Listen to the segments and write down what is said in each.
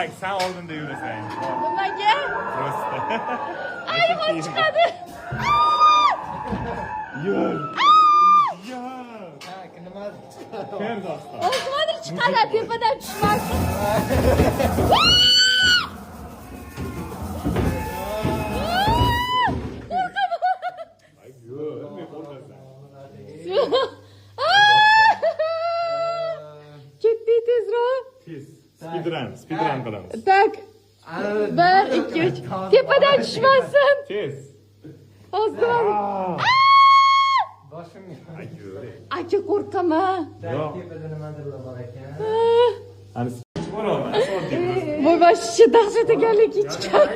Так, sen oldinda yurasan. Nimaga? Просто. Ay, hozir chiqadi. Yur. Yur. Kir, Doston. Hozir nimadir chiqadi, tepadan tushmasin. Qo'rqaman. Yur, men qo'rqasan. Ketdik tezroq. Tez. Speedrun, speedrun qilamiz. Так. Bir, ikki, uch. Tepadan tushmasin. Tez. Hozir nima? Boshimga. Ay, yur. Aka, qo'rqaman. Yo'q. Tepada nimadirlar bor ekan. Ani boraman, oddiy просто. Voy, вообще dahshat ekanlik ichgan.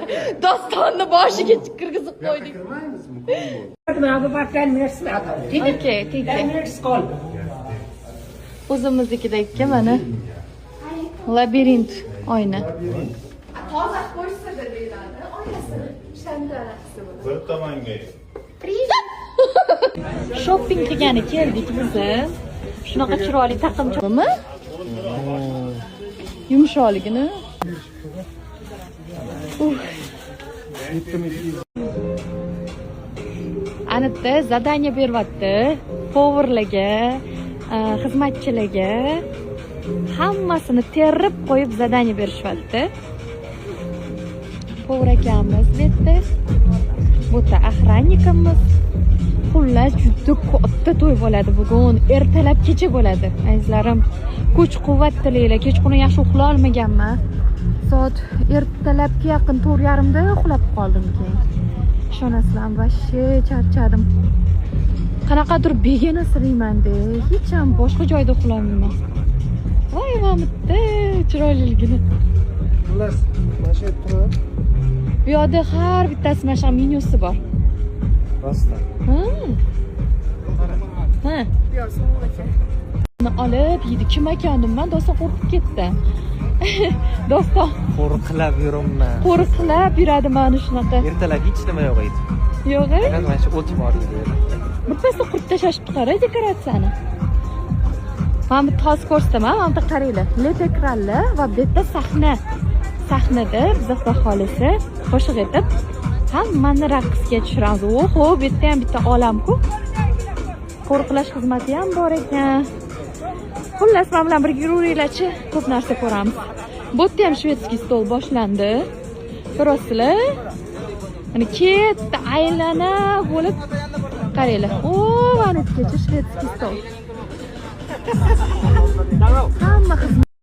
Dostonni boshiga kirgizib qo'ydik. Kirmaymizmi? About 10 minutes में आता हूँ, ठीक है? Okey, ठीक 10 है. Minutes call. O'zimiznikidagi mana labirint oyna. Toza qo'ysa-da deyiladi. Oynasini shandarasi. Bir tomonga. Shopping qilgani keldik biz. Shunaqa chiroyli taqimchoqmi? Yumshoqligini. Uf. Anitda задание beryapti. Повар larga, xizmatchilarga hammasini terib qo'yib задание berishyapti. Повар akamiz bu yerda. Bu yerda охранник imiz. Xullas, juda katta to'y bo'ladi bugun. Ertalab kecha bo'ladi, azizlarim. Kuch quvvat tilaylar. Kechqurun yaxshi uxla olmaganman. Soat ertalabga yaqin 4:30da uxlab qoldim keyin. Ishonasizlarmi, вообще charchadim. Qanaqadir begonasirayman-da. Hech ham boshqa joyda uxlamayman. Voy, mana bu yerda chiroyliligini. Xullas, mana shu yerda turib. Bu yoqda har bittasi mana shu menyusi bor. Rostdan. Ha. Ha. Olib yeydi. Kim ekan dedim, Doston qo'rqib ketdi. Doston Qo'riqlab yuribman. Qo'riqlab yuradi mana shunaqa. Ertalab hech nima yo'q edi. Yo'q, e? Faqat mana shu o't bor edi. Birpasda qurib tashlashibdi, qara dekoratsiyani. Mana bu hozir ko'rsataman, mana bu yerda qaranglar. LED ekranlar va bu yerda sahna. Sahnada biz, xudo xolisi, qo'shiq aytib, hammani raqsga tushiramiz. Oho, bu yerda ham bitta olam-ku. Qo'riqlash xizmati ham bor ekan. Xullas, men bilan birga yuraveringlarchi, ko'p narsa ko'ramiz. Bu yerda ham шведский stol boshlandi. Ko'rasizlar? Mana ketdi aylana bo'lib qaranglar. O, mana yergacha шведский stol. Hamma xizmat